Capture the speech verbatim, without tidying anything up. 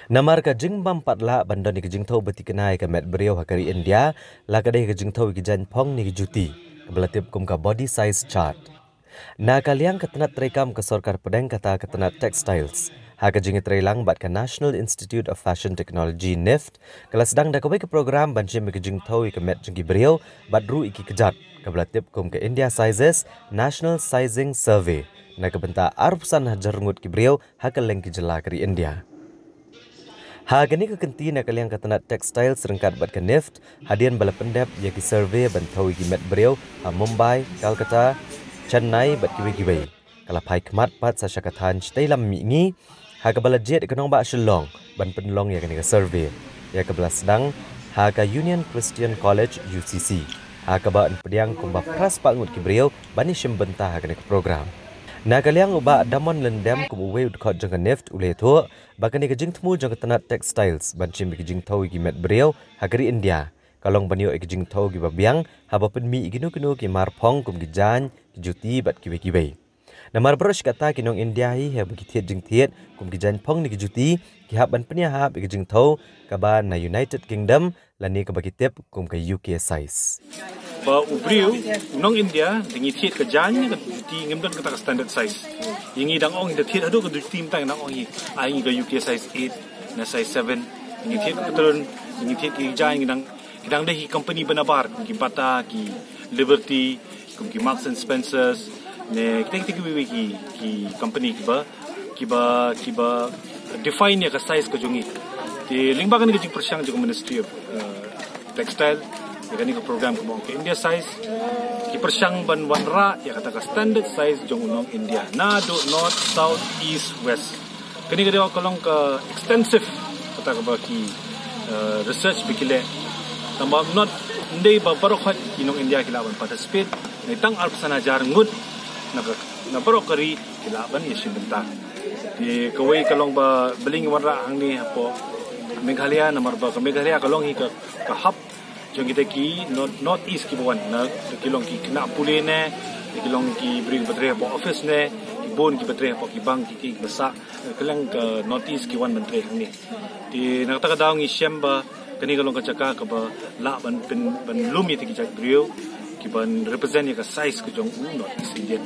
Namar ka jingbym pat lah ban don ïa ka jingthew ba thikna ïa ka met briew ha ka ri India, la ka dei ka jingthew ïa ki jaiñ phong ne ki juti, kaba la tip kum ka body size chart. Na ka liang ka tnat treikam ka sorkar pdeng kata ka tnat textiles, ha ka jingïatreilang bad ka National Institute of Fashion Technology, NIFT, ka la sdang da kawei ka program ban shim ïa ka jingthew ïa ka met jong ki briew bad ruh ïa ki kjat, kaba la tip kum ka India Sizes National Sizing Survey, na ka bynta arphew san hajar ngut ki briew ha kylleng ki jylla ka ri India. Ha kane ka kynti, na ka liang ka tnat textiles ryngkat bad ka NIFT, hadien ba la pyndep ïa ki survey ban thew ïa ki met briew ha Mumbai, Kolkata, Chennai bad kiwei kiwei, ka la phai khmat pat sa sha ka thaiñ shatei lam mihngi, ha kaba la jied ïa ka nongbah Shillong ban pynlong ïa kane ka survey, ïa kaba la sdang ha ka Union Christian College, U C C, ha kaba yn pdiang kumba phra spah ngut ki briew ban ïashim bynta ha kane ka program. Na ka liang u Bah Damon Lyngdoh, kum uwei u dkhot jong ka NIFT, u la ïathuh ba kane ka jingthmu jong ka tnat textiles ban shim ïa ka jingthew ïa ki met briew ha ka ri India ka long ban ïoh ïa ka jingthew kiba biang, haba pynmih ïa kino kino ki mar phong kum ki jaiñ, ki juti bad kiwei kiwei. Namar baroh shi katta ki nong India hi, haba ki thied jingthied kum ki jaiñ phong ne ki juti, ki hap ban pynïahap ïa ka jingthew kaba na United Kingdom, lane kaba ki tip kum ka U K size. Ba u briew, u nong India, da ngi thied ka jaiñ, ka juti, ngim don kata ka standard size. Ïa ngi dang ong, da thied haduh ka juti mynta ngi dang ong hi, ai ngi ka U K size eight, ne size seven. Ngi thied ka pattern, ngi thied ki jaiñ, ngi dang, ki dang dei ki company ba nabar, ki Bata, ki Liberty, kum ki Marks and Spencers, ne kita kita kiwei kiwei ki, ki company kiba, kiba, kiba define ïa ka size ka jong ngi. Te lyngba kane ka jingpyrshang jong ka Ministry of, uh, Textile, ïa kane ka program kaba ong ka India Size, ki pyrshang ban wanrah ïa kata ka standard size jong u nong India, naduh north, south, east, west. Kane ka dei ka long ka extensive kata kaba ki, eh, research ba ki leh. Tangba not ndei ba baroh khoit ki nong India ki lah ban participate, ne tang arphew san hajar ngut na ka, na baroh ka ri ki lah ban ïashim bynta. Te kawei ka long ba balei ngi wanrah hangne hapoh Meghalaya, namar ba ka Meghalaya ka long hi ka, ka hub jong kita ki North, North East kiba wan, na ki long ki khynnah pule ne, ki long ki briew kiba trei hapoh office ne, ki bun kiba trei hapoh ki bank, ki, ki, kiba sah, ka long ka North East ki wan ban trei hangne. Te na kata ka daw ngi shem ba kane ka long ka jaka kaba lah ban pyn, ban lum ïa kita ki jait briew kiban represent ïa ka size ka jong u North East Indian.